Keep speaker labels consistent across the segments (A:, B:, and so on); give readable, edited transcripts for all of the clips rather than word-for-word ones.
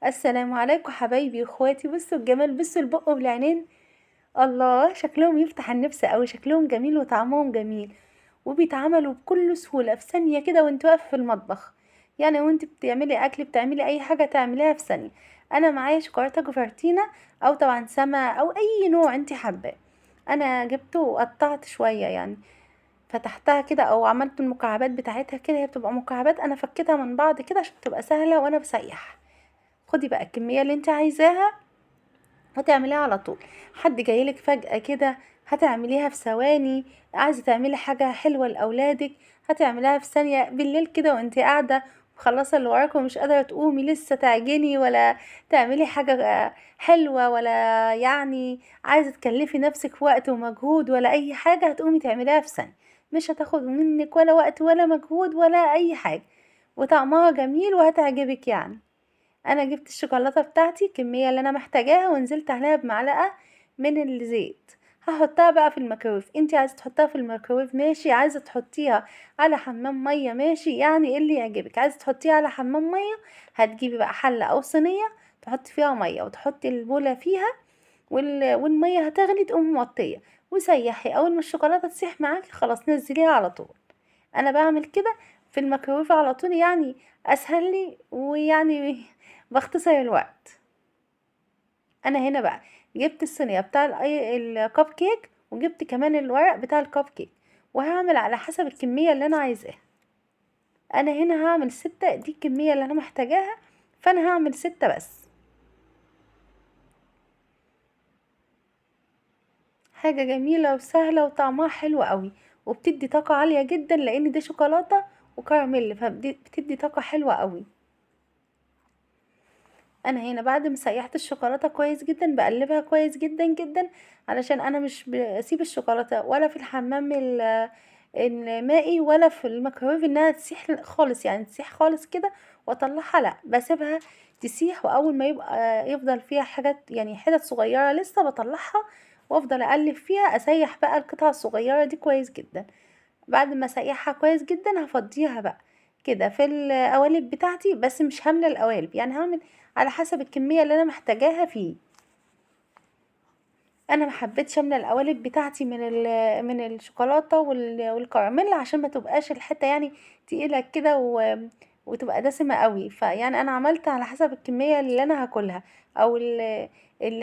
A: السلام عليكم حبايبي واخواتي. بصوا الجمال، بصوا البق والعينين، الله شكلهم يفتح النفس قوي، شكلهم جميل وطعمهم جميل، وبيتعملوا بكل سهولة في ثانية كده وانت واقفة في المطبخ. يعني وانت بتعملي اكل، بتعملي اي حاجة تعمليها في ثانية. انا معايا شوكولاتة جوفرتينا او طبعا سما او اي نوع انت حباه. انا جبته وقطعت شوية، يعني فتحتها كده او عملت المكعبات بتاعتها كده، هي بتبقى مكعبات، انا فكيتها من بعض كده عشان تبقى سهلة وانا بسيح. خدي بقى الكمية اللي انت عايزاها وتعمليها على طول. حد جايلك فجأة كده هتعمليها في ثواني، عايزة تعملي حاجة حلوة لأولادك هتعمليها في ثانية. بالليل كده وانت قاعدة مخلصة اللي وراك ومش قادرة تقومي لسه تعجني ولا تعملي حاجة حلوة، ولا عايزة تكلفي نفسك وقت ومجهود ولا أي حاجة، هتقومي تعمليها في ثانية، مش هتاخد منك ولا وقت ولا مجهود ولا أي حاجة، وطعمها جميل وهتعجبك. انا جبت الشوكولاتة بتاعتي الكمية اللي انا محتاجاها ونزلت عليها بمعلقه من الزيت، هحطها بقى في الميكرويف. انتي عايزه تحطها في الميكرويف ماشي، عايزه تحطيها على حمام مية ماشي، ايه اللي يعجبك. عايزه تحطيها على حمام مية هتجيبي بقى حله او صينية تحطي فيها مية وتحطي البوله فيها، والمية هتغلي تقوم موطيه وسيحي. اول ما الشوكولاتة تسيح معاكي خلاص نزليها على طول. انا بعمل كده في الميكرويف على طول، اسهل لي ويعني بختصر الوقت. انا هنا بقى جبت الصينية بتاع الكب كيك، وجبت كمان الورق بتاع الكب كيك، وهعمل على حسب الكمية اللي انا عايزاها. انا هنا هعمل 6، دي الكمية اللي انا محتاجاها، فانا هعمل 6 بس. حاجة جميلة وسهلة وطعمها حلو قوي، وبتدي طاقة عالية جدا لان دي شوكولاتة وكراميل، فبتدي طاقة حلوة قوي. انا هنا بعد ما سيحت الشوكولاتة كويس جدا بقلبها كويس جدا جدا، علشان انا مش بسيب الشوكولاتة ولا في الحمام المائي ولا في الميكرويف انها تسيح خالص، يعني تسيح خالص كده واطلعها، لا بسيبها تسيح، واول ما يبقى يفضل فيها حاجات يعني حتت صغيرة لسه بطلعها وافضل اقلب فيها، اسيح بقى القطع الصغيرة دي كويس جدا. بعد ما اسيحها كويس جدا هفضيها بقى كده في القوالب بتاعتي، بس مش هامله القوالب، يعني هعمل على حسب الكمية اللي انا محتاجاها فيه. انا ما حبيتش املى القوالب بتاعتي من الشوكولاتة والكراميل عشان ما تبقاش الحتة تقيلة كده وتبقى دسمة قوي، فيعني انا عملت على حسب الكمية اللي انا هاكلها او اللي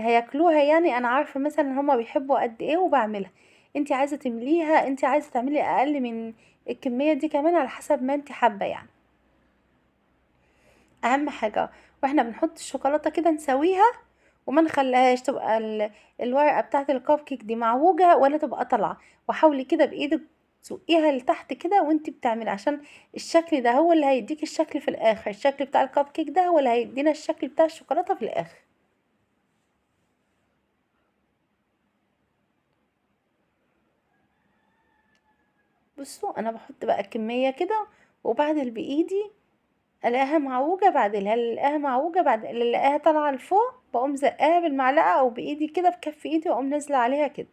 A: هياكلوها، انا عارفه مثلا هما بيحبوا قد ايه وبعملها. انتي عايزه تمليها، انتي عايزه تعملي اقل من الكمية دي كمان على حسب ما انتي حابة. اهم حاجة واحنا بنحط الشوكولاتة كده نسويها وما نخليهاش تبقى الورقة بتاعه الكب كيك دي معوجة ولا تبقى طالعه، وحاولي كده بايدك تزقيها لتحت كده وانتي بتعملي، عشان الشكل ده هو اللي هيديك الشكل في الاخر، الشكل بتاع الكب كيك ده هو اللي هيدينا الشكل بتاع الشوكولاتة في الاخر. بصوا انا بحط بقى الكمية كده وبعدل بايدي، الاقيها معوجة بعدلها، الاقيها معوجة بعد الاقيها طالعه لفوق بقوم زقاها بالمعلقه او بايدي كده بكف ايدي واقوم نازله عليها كده.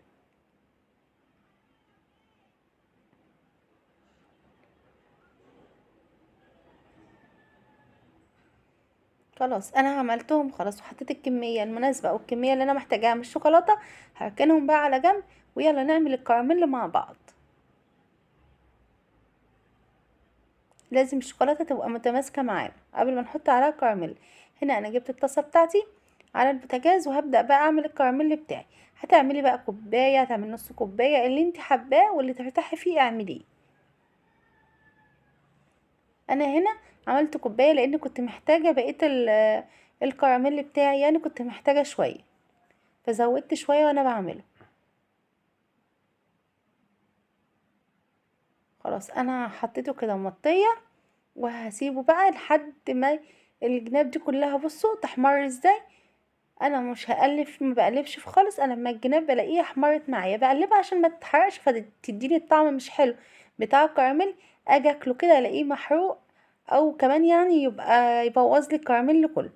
A: خلاص انا عملتهم خلاص وحطيت الكمية المناسبة او الكمية اللي انا محتاجاها من الشوكولاتة، هركنهم بقى على جنب ويلا نعمل الكراميل مع بعض. لازم الشوكولاتة تبقى متماسكة معانا قبل ما نحط عليها الكراميل. هنا انا جبت الطاسه بتاعتي على البوتاجاز وهبدا بقى اعمل الكراميل بتاعي. هتعملي بقى كوباية، هتعملي نص كوباية، اللي انت حباه واللي ترتاحي فيه اعمليه. انا هنا عملت كوباية لان كنت محتاجه بقية الكراميل بتاعي، كنت محتاجه شوية فزودت شوية وانا بعمله. خلاص انا حطيته كده مطية وهسيبه بقى لحد ما الجناب دي كلها بصوا تحمر ازاي. انا مش هقلب، ما بقلبش في خالص، انا لما الجناب بلاقيها احمرت معايا بقلبها عشان ما تتحرقش فتديني الطعم مش حلو بتاع الكراميل، اجي اكله كده الاقيه محروق او كمان يبقى يبوظ لي الكراميل كله.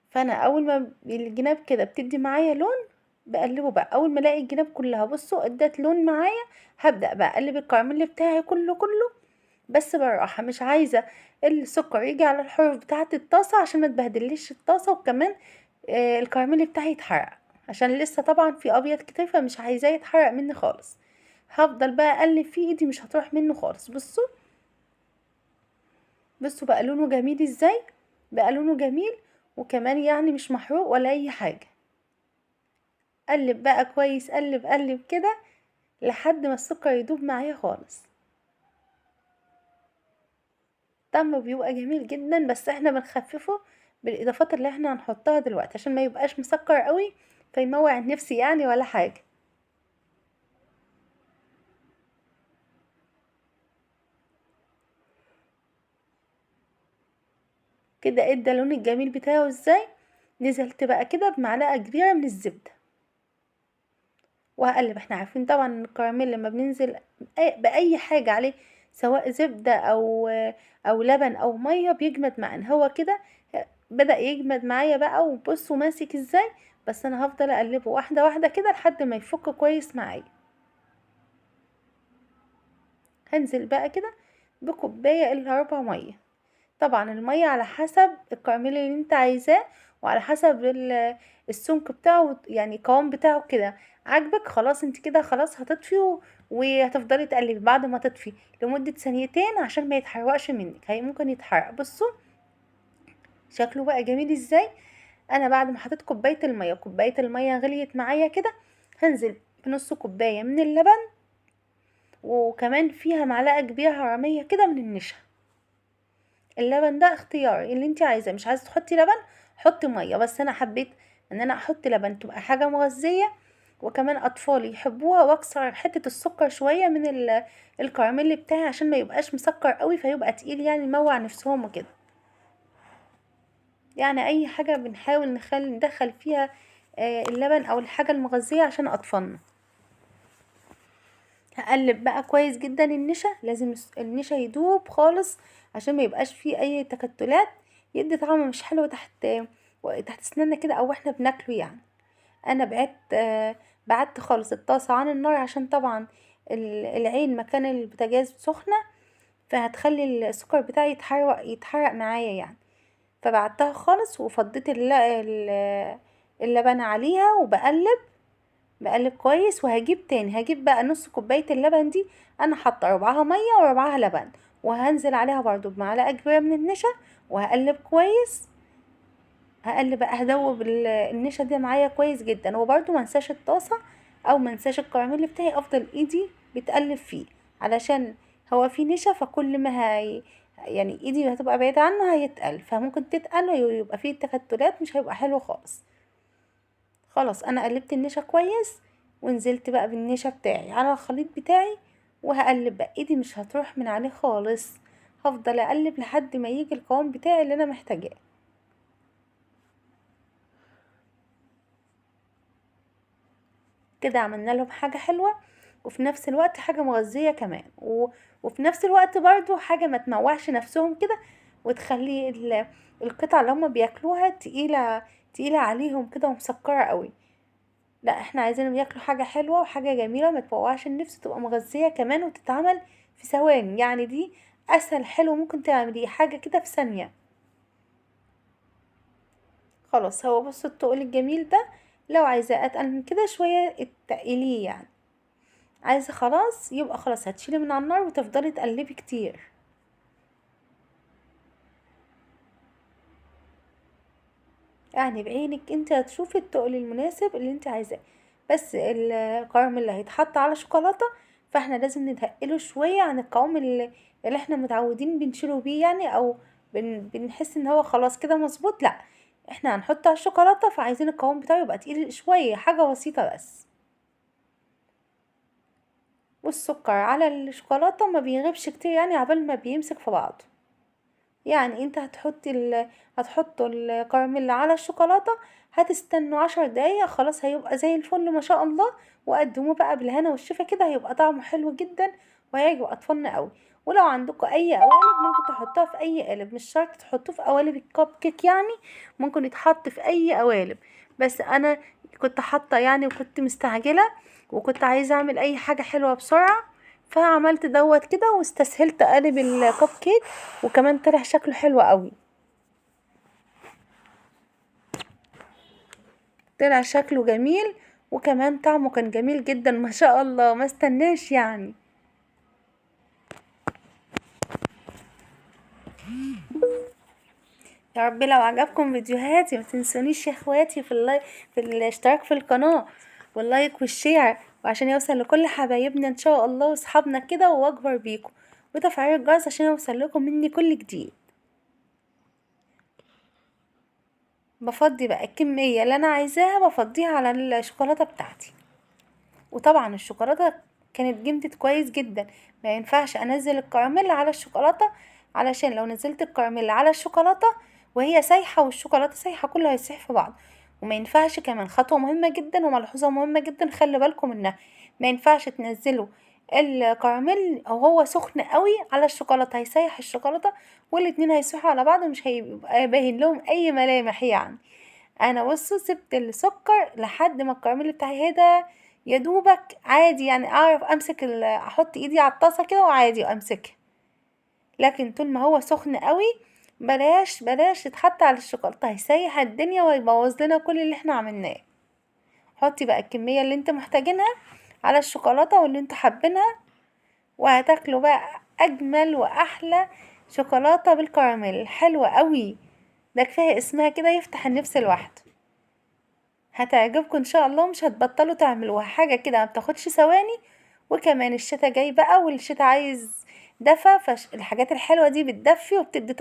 A: فانا اول ما الجناب كده بتدي معايا لون بقلبه بقى، اول ما الاقي الجناب كلها بصوا ادت لون معايا هبدا بقى اقلب الكراميل بتاعي كله كله بس بالراحة، مش عايزه السكر يجي على الحروف بتاعه الطاسه عشان ما تبهدليش الطاسه، وكمان الكراميل بتاعي يتحرق، عشان لسه طبعا في ابيض كتير، فمش عايزاه يتحرق مني خالص. هفضل بقى اقلب فيه، ايدي مش هتروح منه خالص. بصوا بقى لونه جميل ازاي، بقى لونه جميل، وكمان يعني مش محروق ولا اي حاجة. قلب بقى كويس، قلب قلب كده لحد ما السكر يدوب معايا خالص. طعمه بيبقى جميل جدا، بس احنا بنخففه بالاضافات اللي احنا هنحطها دلوقتي عشان ما يبقاش مسكر قوي فيموع النفس يعني ولا حاجة. كده ادى اللون الجميل بتاعه ازاي. نزلت بقى كده بمعلقه كبيرة من الزبدة وهقلب. احنا عارفين طبعا ان الكراميل لما بننزل باي حاجة عليه سواء زبدة او لبن او مية بيجمد معانا. هو كده بدا يجمد معايا بقى، وبصوا ماسك ازاي، بس انا هفضل اقلبه واحدة واحدة كده لحد ما يفك كويس معايا. هنزل بقى كده بكوبايه الا ربع مية. طبعا المية على حسب الكراميل اللي انت عايزاه، وعلى حسب السمك بتاعه، يعني القوام بتاعه كده. عاجبك خلاص انت كده خلاص هتطفي، وهتفضلي تقلبي بعد ما تطفي لمدة ثانيتين عشان ما يتحرقش منك، هي ممكن يتحرق. بصوا شكله بقى جميل ازاي. انا بعد ما حطيت كوباية المية، كوباية المية غليت معايا كده، هنزل بنص كوباية من اللبن، وكمان فيها معلقة كبيرة هرمية كده من النشا. اللبن ده اختياري، اللي انت عايزاه، مش عايزه تحطي لبن حطي مية، بس انا حبيت ان انا احط لبن تبقى حاجة مغذيه، وكمان اطفالي يحبوها، واكسر حتة السكر شوية من الكراميل بتاعي عشان ما يبقاش مسكر قوي فيبقى تقيل، يعني يموع نفسهم وكده. يعني اي حاجة بنحاول ندخل فيها اللبن او الحاجة المغذية عشان اطفالنا. هقلب بقى كويس جدا النشا، لازم النشا يدوب خالص عشان ما يبقاش فيه اي تكتلات، يدي طعم مش حلو تحت سناننا كده او احنا بناكله يعني. انا بعدت خالص الطاسه عن النار عشان طبعا العين مكان البوتاجاز سخنة، فهتخلي السكر بتاعي يتحرق معايا يعني. فبعدتها خالص وفضيت اللبن عليها، وبقلب بقلب كويس. وهجيب تاني، هجيب بقى نص كوباية اللبن دي، انا حاطه ربعها مية وربعها لبن، وهنزل عليها برضو بمعلقه كبيرة من النشا، وهقلب كويس. هقلب بقى، هدوب النشا دي معايا كويس جدا. وبرضو ما انساش الطاسه او ما انساش الكراميل بتاعي، افضل ايدي بتقلب فيه علشان هو فيه نشا، فكل ما هي يعني ايدي هتبقى بعيدة عنه هيتقل، فممكن تتقل ويبقى فيه تكتلات، مش هيبقى حلو خالص. خلاص انا قلبت النشا كويس، ونزلت بقى بالنشا بتاعي على الخليط بتاعي، وهقلب بقى، ايدي مش هتروح من عليه خالص، هفضل اقلب لحد ما يجي القوام بتاعي اللي انا محتاجاه. كده عملنا لهم حاجة حلوة، وفي نفس الوقت حاجة مغذية كمان، وفي نفس الوقت برضو حاجة ما تموعش نفسهم كده، وتخلي القطع اللي هم بياكلوها تقيلة عليهم كده ومسكرة قوي. لا، احنا عايزينهم ياكلوا حاجة حلوة وحاجة جميلة ما تموعش النفس، تبقى مغذية كمان وتتعمل في ثواني. يعني دي اسهل حلو ممكن تعمليه، حاجة كده في ثانية. خلاص هو بصوا التقل الجميل ده، لو عايزاه اتقل من كده شوية اتقليه يعني، عايزة خلاص يبقى خلاص هتشيلي من على النار وتفضلي تقلبي كتير. يعني بعينك انت هتشوفي التقل المناسب اللي انت عايزاه. بس الكراميل اللي هيتحط على شوكولاتة فاحنا لازم نتقله شوية عن القوام اللي احنا متعودين بنشيله بيه يعني، او بنحس ان هو خلاص كده مظبوط. لا، احنا هنحطه على الشوكولاتة، فعايزين القوام بتاعه يبقى تقيل شوية، حاجة بسيطة بس. والسكر على الشوكولاتة ما بيغيبش كتير يعني عبال ما بيمسك في بعضه. يعني انت هتحطوا الكراميل على الشوكولاتة، هتستنوا 10 دقايق خلاص هيبقى زي الفل ما شاء الله، وقدموه بقى بالهنا والشفا كده، هيبقى طعمه حلو جدا وهيعجب اطفالنا قوي. ولو عندكم اي قوالب ممكن تحطوها في اي قالب، مش شرط تحطوه في قوالب الكب كيك يعني، ممكن يتحط في اي قوالب. بس انا كنت حاطه يعني، وكنت مستعجلة وكنت عايزه اعمل اي حاجة حلوة بسرعة، فعملت دوت كده واستسهلت قالب الكب كيك، وكمان طلع شكله حلو قوي، طلع شكله جميل وكمان طعمه كان جميل جدا ما شاء الله، ما استناش يعني. يا رب لو عجبكم فيديوهاتي ما تنسونيش يا اخواتي في ال like، في الاشتراك في القناة وال like وال share، وعشان يوصل لكل حبايبنا ان شاء الله واصحابنا كده، واكبر بيكم، وتفعيل الجرس عشان يوصل لكم مني كل جديد. بفضي بقى الكمية اللي انا عايزاها بفضيها على الشوكولاتة بتاعتي، وطبعا الشوكولاتة كانت جمدت كويس جدا، ما ينفعش انزل الكراميل على الشوكولاتة، علشان لو نزلت الكراميل على الشوكولاتة وهي سايحة والشوكولاتة سايحة كله هيسيح في بعض. وما ينفعش كمان، خطوة مهمة جدا وملحوظة مهمة جدا خلي بالكم منها، ما ينفعش تنزلوا الكراميل وهو سخن قوي على الشوكولاتة، هيسيح الشوكولاتة والاتنين هيسيحوا على بعض ومش هيبقى باين لهم اي ملامح يعني. انا بصوا سبت السكر لحد ما الكراميل بتاعي هدى يا دوبك عادي، يعني اعرف امسك احط ايدي على الطاسه كده وعادي وامسكها، لكن طول ما هو سخن قوي بلاش يتحط على الشوكولاته، هيسيح الدنيا ويبوظ لنا كل اللي احنا عملناه. حطي بقى الكميه اللي انتوا محتاجينها على الشوكولاته واللي انتوا حابينها، وهتاكلوا بقى اجمل واحلى شوكولاته بالكراميل، حلوه قوي، ده كفايه اسمها كده يفتح النفس لوحده. هتعجبكم ان شاء الله، مش هتبطلوا تعملوها، حاجه كده ما بتاخدش ثواني، وكمان الشتا جاي بقى والشتا عايز دفا، فالحاجات الحلوه دي بتدفي وبتدي طاقه.